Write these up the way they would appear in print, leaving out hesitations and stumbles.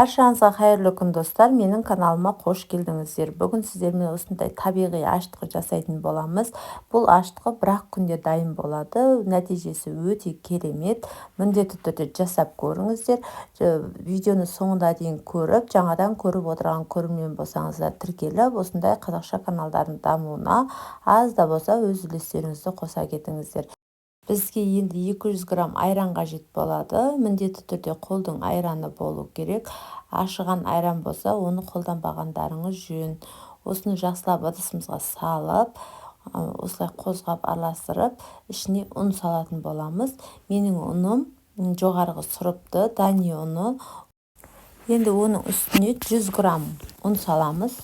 Баршаңызға қайырлы күн, достар! Менің каналыма қош келдіңіздер! Бүгін сіздермен осындай табиғи ашытқы жасайтын боламыз. Бұл ашытқы бір-ақ күнде дайын болады, нәтижесі өте керемет. Міндетті түрде жасап көріңіздер. Видеоны соңына дейін көріп, жаңадан көріп отырған көрермен болсаңыздар, тіркеліп, осындай қазақша каналдардың дамуына аз да болса өз үлестеріңізді қоса кетіңіздер. Бізге енді 200 грамм айран қажет болады. Міндетті түрде қолдың айраны болу керек. Ашыған айран болса, оны қолданбағандарыңыз жөн. Осыны жақсылап ыдысымызға салып, осылай қозғап, араластырып, ішіне ұн салатын боламыз. Менің ұным жоғарғы сұрыпты Дания ұны. Енді оның үстіне 100 грамм ұн саламыз.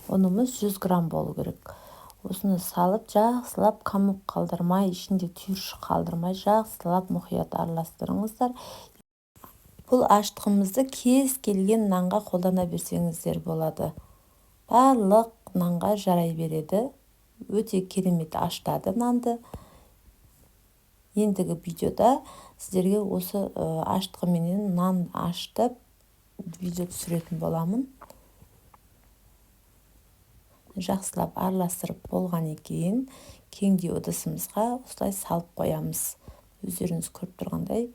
Ұнымыз 100 грамм болу керек. Осыны салып, жақсылап, комок қалдырмай, ішінде түйіршік қалдырмай, жақсылап мұқият араластырыңыздар. Бұл ашытқымызды кез келген нанға қолдана берсеңіздер болады, барлық нанға жарай береді. Өте керемет ашытады нанды. Ендігі видеода сіздерге осы ашытқыменен нан ашытып, видео түсіретін боламын. Жақсылап араластырып болғаннан кейін кеңдеу ыдысымызға осылай салып қоямыз. Өздеріңіз көріп тұрғандай,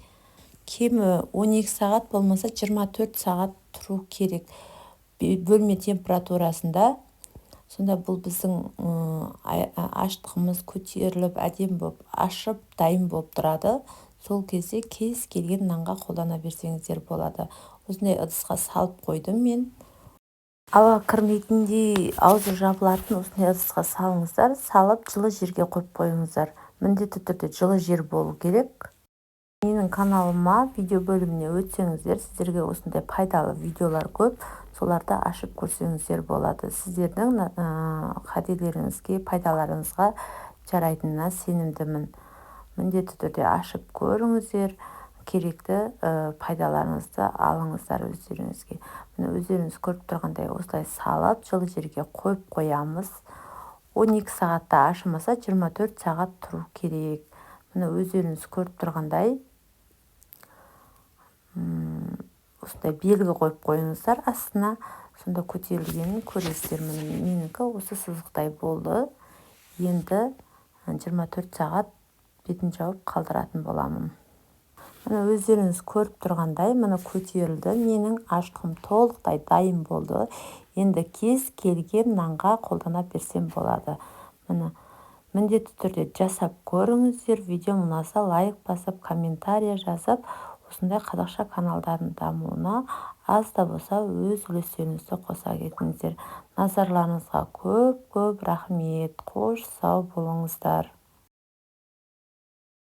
кемі 12 сағат, болмаса 24 сағат тұру керек бөлме температурасында. Сонда бұл біздің ашытқымыз көтеріліп, әдемі болып ашып, дайын болып тұрады. Сол кезде кез келген нанға қолдана берсеңіздер болады. Осындай ыдысқа салып қойдым мен. Ауа кірмейтіндей, аузы жабылатын осындай ыдысқа салыңыздар. Салып, жылы жерге қойып қойыңыздар. Міндетті түрде жылы жер болу керек. Менің каналыма видео бөліміне өтсеңіздер, сіздерге осындай пайдалы видеолар көп, соларды ашып көрсеңіздер болады. Сіздердің қателеріңізге, пайдаларыңызға жарайтынына сенімдімін. Міндетті түрде ашып көріңіздер, керекті пайдаларыңызды алыңыздар өздеріңізге. Міне, өздеріңіз көріп тұрғандай, осылай салып, жылы жерге қойып қоямыз. 12 сағатта ашымаса, 24 сағат тұру керек. Міне, өздеріңіз көріп тұрғандай, осындай белгі қойып қойыңыздар астына, сонда көтерілгенін көресіздер. Міне, менікі осы сызықтай болды. Енді 24 сағат бетін жауып қалдыратын боламын. Міне, өздеріңіз көріп тұрғандай, міне, көтерілді. Менің ашытқым толықтай дайын болды. Енді кез келген нанға қолдана берсем болады. Міне, міндетті түрде жасап көріңіздер. Видеом ұнаса, лайк басып, комментарий жазып, осындай қазақша каналдардың дамуына аз да болса өз үлестеріңізді қоса кетіңіздер. Назарларыңызға көп көп рахмет! Қош, сау болыңыздар!